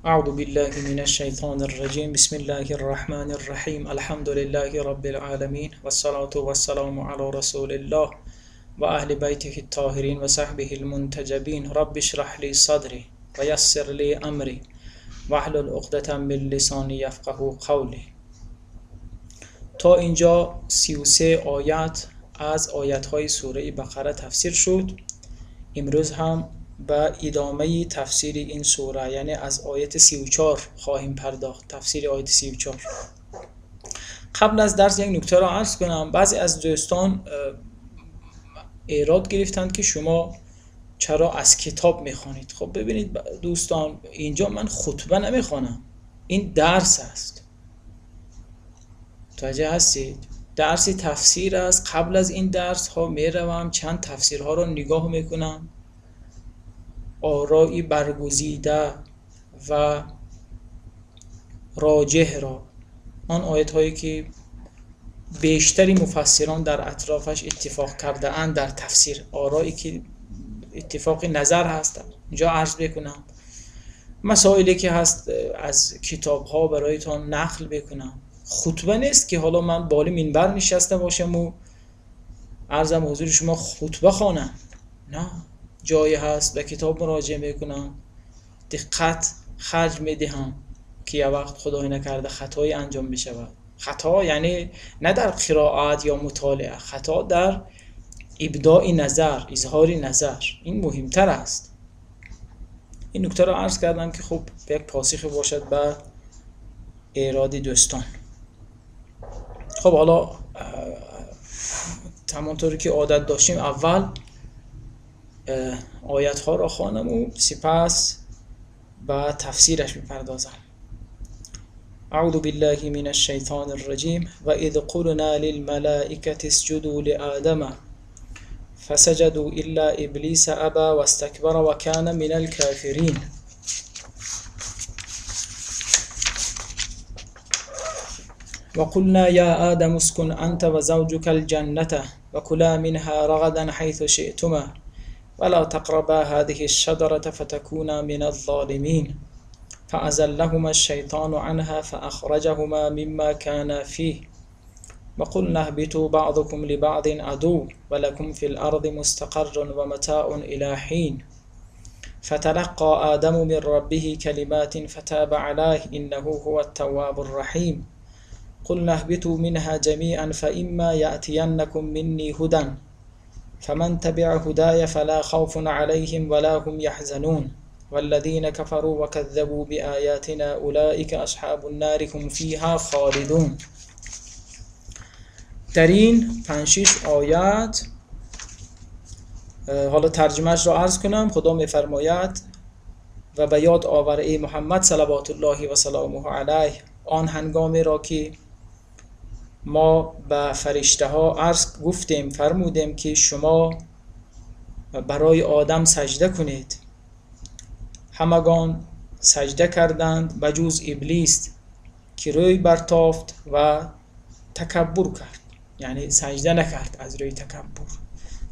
أعوذ بالله من الشيطان الرجيم. بسم الله الرحمن الرحيم. الحمد لله رب العالمين والصلاة والسلام على رسول الله وأهل بيته الطاهرين وصحبه المنتجبين. رب اشرح لي صدري ويسر لي أمري واحلل عقدة من لساني يفقهوا قولي. تا اینجا 33 آیت از آیت‌های سوره بقره تفسیر شد. امروز هم به ادامه تفسیر این سوره، یعنی از آیت 34 خواهیم پرداخت، تفسیر آیت 34. قبل از درس یک نکته را عرض کنم. بعضی از دوستان ایراد گرفتند که شما چرا از کتاب میخوانید. خب ببینید دوستان، اینجا من خطبه نمیخوانم، این درس است. متوجه هستید؟ درس تفسیر است. قبل از این درس ها میروم چند تفسیرها را نگاه میکنم، آرایی برگزیده و راجح را، آن آیت هایی که بیشتری مفسران در اطرافش اتفاق کرده اند در تفسیر، آرایی که اتفاق نظر هست اینجا عرض بکنم، مسائلی که هست از کتاب ها برایتان نقل بکنم. خطبه نیست که حالا من بالی منبر نشسته باشم و عرضم حضور شما خطبه خوانم. نه، جایی هست به کتاب مراجعه میکنم، دقت خرج میدهم که یه وقت خدای نکرده خطایی انجام بشود. خطا یعنی نه در قرائت یا مطالعه، خطا در ابداع نظر، اظهار نظر، این مهمتر است. این نکته را عرض کردم که خب یک پاسخ باشد به ایراد دوستان. خب حالا همانطوری که عادت داشتیم اول آیت ها را خوانم و سپس به تفسیرش میپردازم. اعوذ بالله من الشیطان الرجیم. و اذ قلنا للملائکة اسجدوا لآدم فسجدوا الا ابلیس ابی واستکبر وکان من الکافرین. وقلنا يا آدم اسكن أنت وزوجك الجنة وكلا منها رغدا حيث شئتما ولا تقربا هذه الشجرة فتكونا من الظالمين. فأزلهما الشيطان عنها فأخرجهما مما كانا فيه. وقلنا اهبطوا بعضكم لبعض عدو ولكم في الأرض مستقر ومتاع إلى حين. فتلقى آدم من ربه كلمات فتاب عليه إنه هو التواب الرحيم. قلنا اهبطوا منها جميعا فإما يأتينكم مني هدى فمن تبع هداي فلا خوف عليهم ولا هم يحزنون. والذين كفروا وكذبوا بآياتنا أولئك أصحاب النار هم فيها خالدون. در این 5-6 آیات، حالا ترجمهش را عرض کنم. خدا می‌فرماید و به یاد آور ای محمد صلوات الله و سلامه علیه آن هنگامی را که ما به فرشته ها عرض گفتیم، فرمودیم که شما برای آدم سجده کنید. همگان سجده کردند بجز ابلیس که روی برتافت و تکبر کرد، یعنی سجده نکرد از روی تکبر،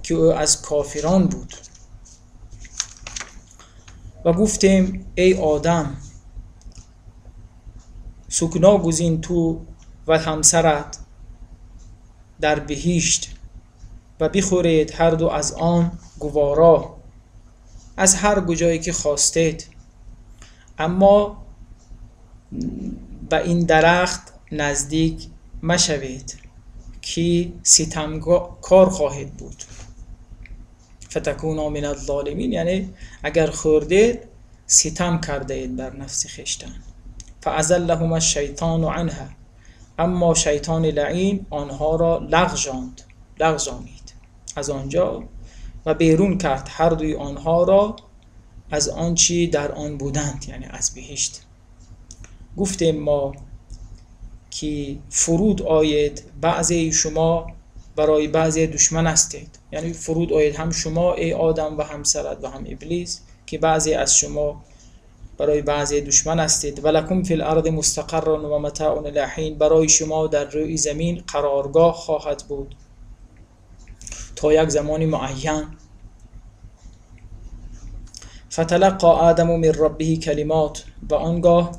که او از کافران بود. و گفتیم ای آدم سکنا گزین تو و همسرت در بهشت و بخورید هر دو از آن گوارا، از هر کجایی که خواستید، اما به این درخت نزدیک مشوید که ستمکار خواهید بود. فتکونا من الظالمین، یعنی اگر خوردید ستم کرده اید بر نفس خویشتن. فازلهما الشیطان عنها، اما شیطان لعین آنها را لغزانید از آنجا و بیرون کرد هر دوی آنها را از آنچه در آن بودند، یعنی از بهشت. گفتیم ما که فرود آید بعضی شما برای بعضی دشمن هستید، یعنی فرود آید هم شما ای آدم و همسرت و هم ابلیس، که بعضی از شما برای بعضی دشمن هستید. ولکم فی الارض مستقر و متاع الی حین، برای شما در روی زمین قرارگاه خواهد بود تا یک زمان معین. فتلقى آدم من ربه کلمات، و آنگاه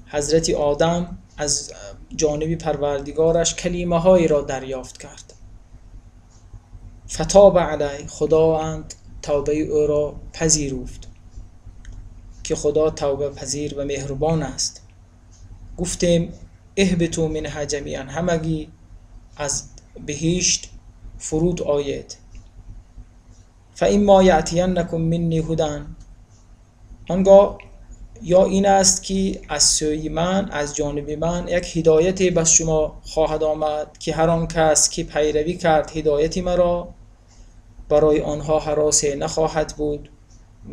حضرت آدم از جانب پروردگارش کلمه هایی را دریافت کرد. فتاب علیه، خداوند توبه او را پذیرفت که خدا توبه پذیر و مهربان است. گفتیم اهبطوا منها جمیعا، همگی از بهشت فرود آید. فاما یأتینکم منی هدی، آنگاه یا این است که از سوی من، از جانب من یک هدایتی بر شما خواهد آمد که هر آن کس که پیروی کرد هدایت مرا، برای آنها هراسی نخواهد بود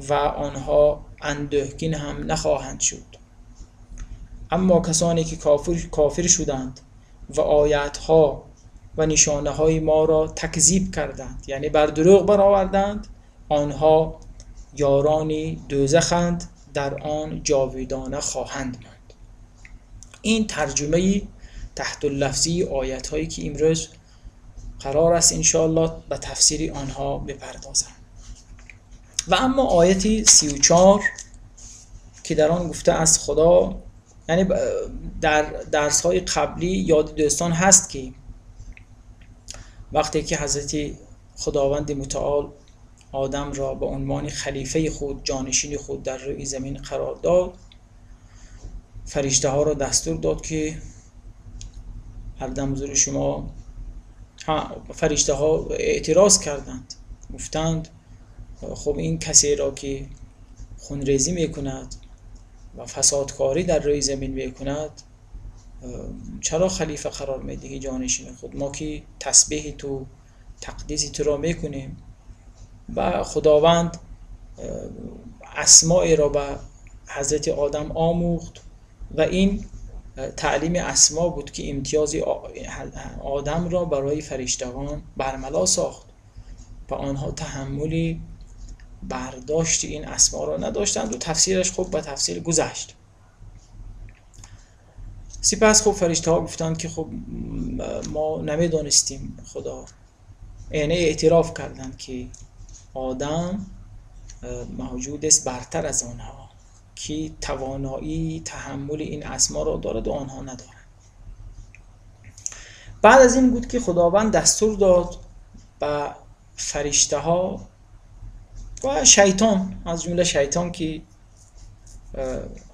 و آنها اندوهگین هم نخواهند شد. اما کسانی که کافر شدند و آیتها و نشانه های ما را تکذیب کردند، یعنی بر دروغ برآوردند، آنها یاران دوزخند، در آن جاویدانه خواهند ماند. این ترجمه تحت اللفظی آیت هایی که امروز قرار است انشاءالله به تفسیر آنها بپردازم. و اما آیت 34 که در آن گفته از خدا، یعنی در درس های قبلی یاد دوستان هست که وقتی که حضرت خداوند متعال آدم را به عنوان خلیفه خود، جانشین خود در روی زمین قرار داد، فرشته ها را دستور داد که هر دم حضور شما، فرشته ها اعتراض کردند، گفتند خب این کسی را که خونریزی میکند و فسادکاری در روی زمین میکند چرا خلیفه قرار میدهی جانشین خود؟ ما که تسبیح تو، تقدیس تو را میکنیم. و خداوند اسماء را به حضرت آدم آموخت و این تعلیم اسما بود که امتیاز آدم را برای فرشتگان برملا ساخت و آنها تحملی برداشت این اسما را نداشتند و تفسیرش خب به تفسیر گذشت. سپس خب فرشته ها گفتند که خب ما نمیدانستیم خدا، یعنی اعتراف کردند که آدم موجود است برتر از آنها که توانایی تحمل این اسما را دارد و آنها ندارند. بعد از این بود که خداوند دستور داد به فرشته ها و شیطان، از جمله شیطان که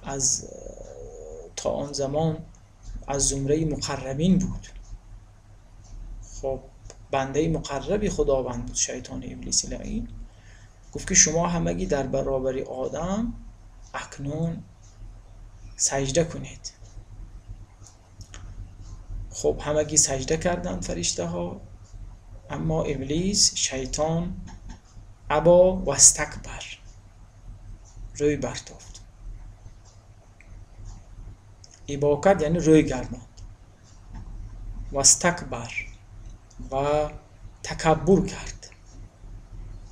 از تا آن زمان از زمره مقربین بود، خب بنده مقربی خداوند بود شیطان ابلیس لعین، گفت که شما همگی در برابر آدم اکنون سجده کنید. خب همگی سجده کردند فرشته ها، اما ابلیس شیطان ابا و استکبر، روی برتافت. ابا کرد یعنی روی گرداند، و استکبر و تکبر کرد.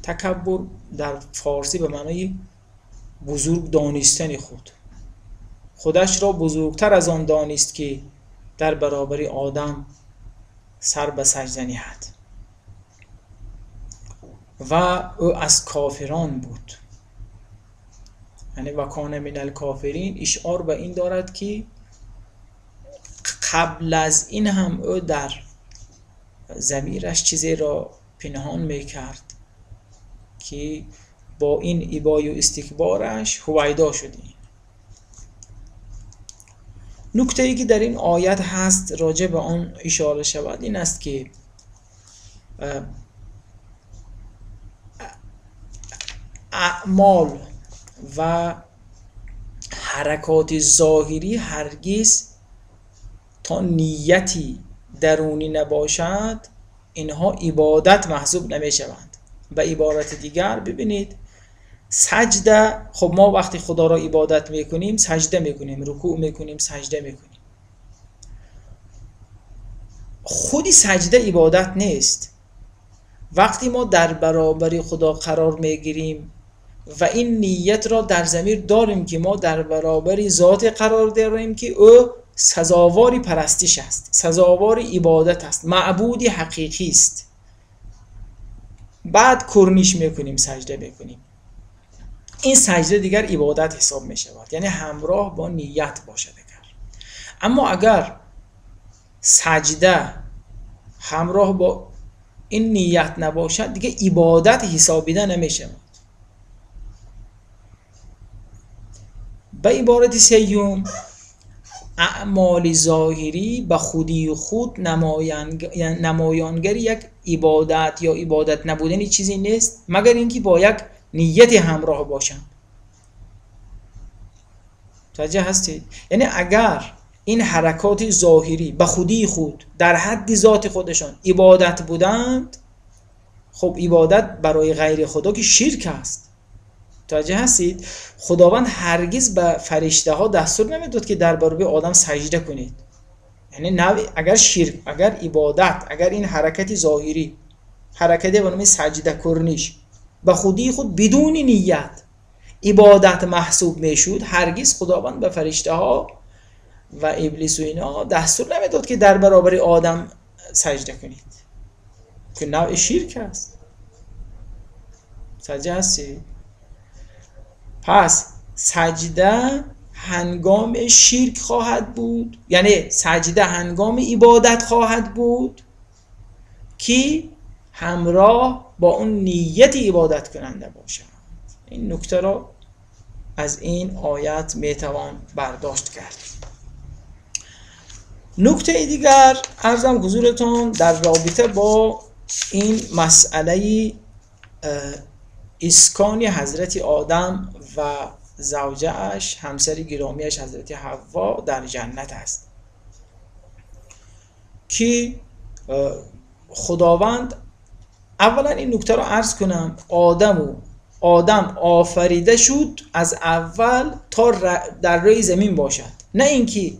تکبر در فارسی به معنای بزرگ دانستن خود، خودش را بزرگتر از آن دانست که در برابر آدم سر به سجده نهد و او از کافران بود. یعنی و کان من الکافرین اشعار به این دارد که قبل از این هم او در ضمیرش چیزی را پنهان میکرد که با این ایبای و استکبارش هویدا شده. نکته ای که در این آیت هست راجع به آن اشاره شود این است که اعمال و حرکات ظاهری هرگز تا نیتی درونی نباشد اینها عبادت محسوب نمی شوند. به عبارت دیگر ببینید سجده، خب ما وقتی خدا را عبادت میکنیم سجده میکنیم، رکوع میکنیم، سجده میکنیم. خودی سجده عبادت نیست. وقتی ما در برابر خدا قرار میگیریم و این نیت را در ضمیر داریم که ما در برابر ذات قرار داریم که او سزاوار پرستش است، سزاوار عبادت است، معبودی حقیقی است، بعد کرنیش میکنیم، سجده میکنیم. این سجده دیگر عبادت حساب می شود، یعنی همراه با نیت باشد. اگر اما اگر سجده همراه با این نیت نباشد دیگه عبادت حسابیده نمی شود. به عبارت سیوم، اعمال ظاهری به خودی خود نمایانگر یک عبادت یا عبادت نبودن چیزی نیست مگر اینکه با یک نیت همراه باشند. متوجه هستید؟ یعنی اگر این حرکات ظاهری به خودی خود در حد ذات خودشان عبادت بودند، خب عبادت برای غیر خدا که شرک است. متوجه هستید؟ خداوند هرگز به فرشته ها دستور نمیداد که در برابر آدم سجده کنید. یعنی نه، اگر شرک، اگر عبادت، اگر این حرکت ظاهری، حرکت به نام سجده کرنیش به خودی خود بدون نیت عبادت محسوب میشد، هرگز خداوند به فرشته ها و ابلیس و اینا دستور نمیداد که در برابر آدم سجده کنید که نوع شرک است. متوجه هستید؟ پس سجده هنگام شرک خواهد بود، یعنی سجده هنگام عبادت خواهد بود که همراه با اون نیت عبادت کننده باشد. این نکته را از این آیت میتوان برداشت کرد. نکته دیگر عرضم حضورتان در رابطه با این مسئله اسکان حضرت آدم و زوجه‌اش، همسر گرامیش حضرت حوا در جنت است که خداوند، اولا این نکته رو عرض کنم، آدم آفریده شد از اول تا در روی زمین باشد، نه اینکه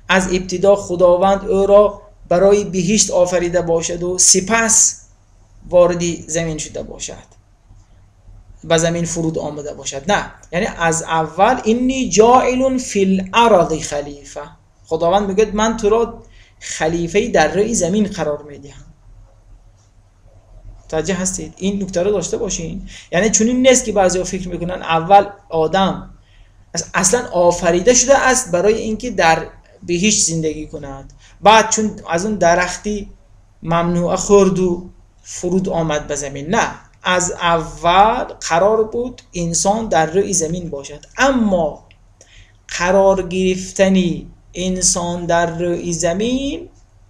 از ابتدا خداوند او را برای بهشت آفریده باشد و سپس وارد زمین شده باشد، به زمین فرود آمده باشد. نه، یعنی از اول انی جاعل فی الارض خلیفه، خداوند میگه من تو را خلیفه در روی زمین قرار میدهم. متوجه هستید؟ این نکته رو داشته باشین. یعنی چنین نیست که بعضیا فکر میکنن اول آدم اصلا آفریده شده است برای اینکه در بهشت زندگی کند، بعد چون از اون درختی ممنوعه خورد و فرود آمد به زمین. نه، از اول قرار بود انسان در روی زمین باشد، اما قرار گرفتنی انسان در روی زمین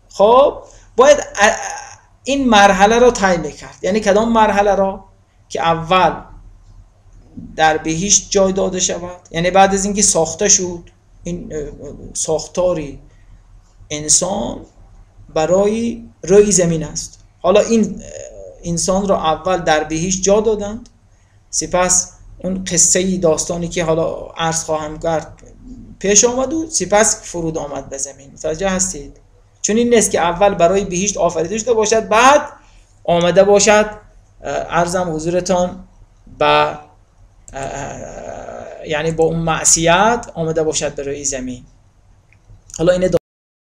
خب باید این مرحله را طی میکرد. یعنی کدام مرحله را؟ که اول در بهشت جای داده شود، یعنی بعد از اینکه ساخته شد این ساختاری انسان برای روی زمین است. حالا این انسان را اول در بهشت جا دادند، سپس اون قصه داستانی که حالا عرض خواهم کرد پیش آمد و سپس فرود آمد به زمین. متوجه هستید؟ چون این نیست که اول برای بهشت آفریده شده باشد بعد آمده باشد عرضم حضورتان با یعنی با اون معصیت آمده باشد برای زمین. حالا این